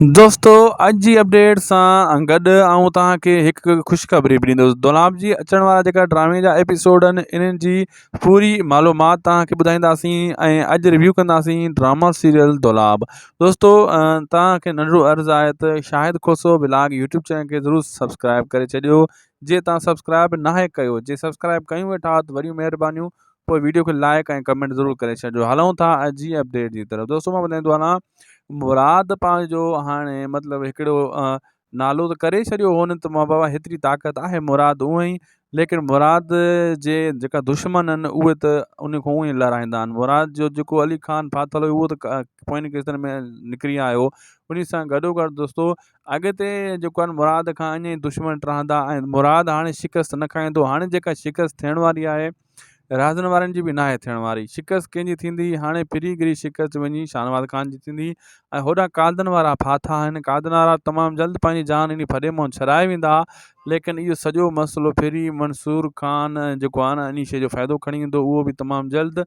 دوستو اڄ جي اپڊيٽ سان گڏ آئون توهان کي هڪ خوشخبري به ڏيندس دولاب جي اچڻ وارا جيڪا ڊرامي جا ايپيسوڊ آهن انهن جي پوري معلومات توهان کي ٻڌائينداسين ۽ اڄ ريويو ڪنداسين ڊراما سيريل دولاب دوستو توهان کي ننڍڙو عرض آهي ته Shahid Khoso vlog YouTube channel کي ضرور سبسڪرائب ڪري ڇڏيو جي توهان سبسڪرائب ناهي ڪيو جي سبسڪرائب ڪيون ويٺا ته وڏيون مهربانيون پوء ويڊيو کي لائڪ ۽ ڪمينٽ ضرور ڪري ڇڏجو هلون ٿا اڄ جي اپڊيٽ جي طرف دوستو مان ٻڌائيندو هلان مراد پنهنجو هاڻي مطلب هڪڙو نالو ته ڪري ڇڏيو هو نه ته مان بابا هيتري طاقت آهي مراد اونئن ئي ليڪن مراد جي جيڪا دشمن آهن اهي ته ان کان اونئن ئي لڙائيندا آهن مراد جو جيڪو علي خان ڦاٿل هو اهو ته پوئين قسطن ۾ نڪري آيو ان سان گڏو گڏ دوستو اڳتي جيڪو آهي مراد کان اڃا ئي دشمن ٽهندا ۽ مراد هاڻي شڪست نه کائيندو هاڻي جيڪا شڪست ٿيڻ واري آهي رازن وارن جي به ناهي ٿيڻ واري. شڪست ڪنهن جي ٿيندي؟ هاڻي ڦري گري شڪست وڃي شاهنواز خان جي ٿيندي ۽ هوڏانهن قادن وارا ڦاٿا آهن. قادن وارا تمام جلد پنهنجي جان انهي ڦڏي منهن ڇڏائي ويندا. ليڪن اهو سڄو مسئلو ڦري منصور خان جيڪو آهي نه انهي شيء جو فائدو کڻي ايندو اهو به تمام جلد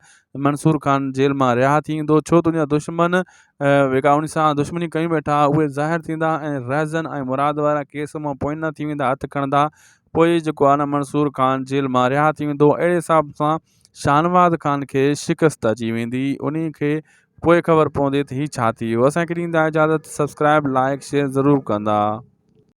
منصور خان جيل مان رها ٿي ايندو ڇو ته ان جا دشمن جيڪا ان سان دشمني ڪيون ويٺا اهي ظاهر ٿيندا ۽ رهزن ۽ مراد وارا ڪيس مان پوئنا ٿي ويندا هٿ کڻندا پوء جيڪو آهي نه منصور خان جيل مان رها ٿي ويندو اهڙي حساب سان شاهنواز خان کي شڪست اچي ويندي انهي کي پوء خبر پوندي ته هي ڇا ٿي ويو اسان کي ڏيندا اجازت سبسڪرائب لائڪ شيئر ضرور ڪندا.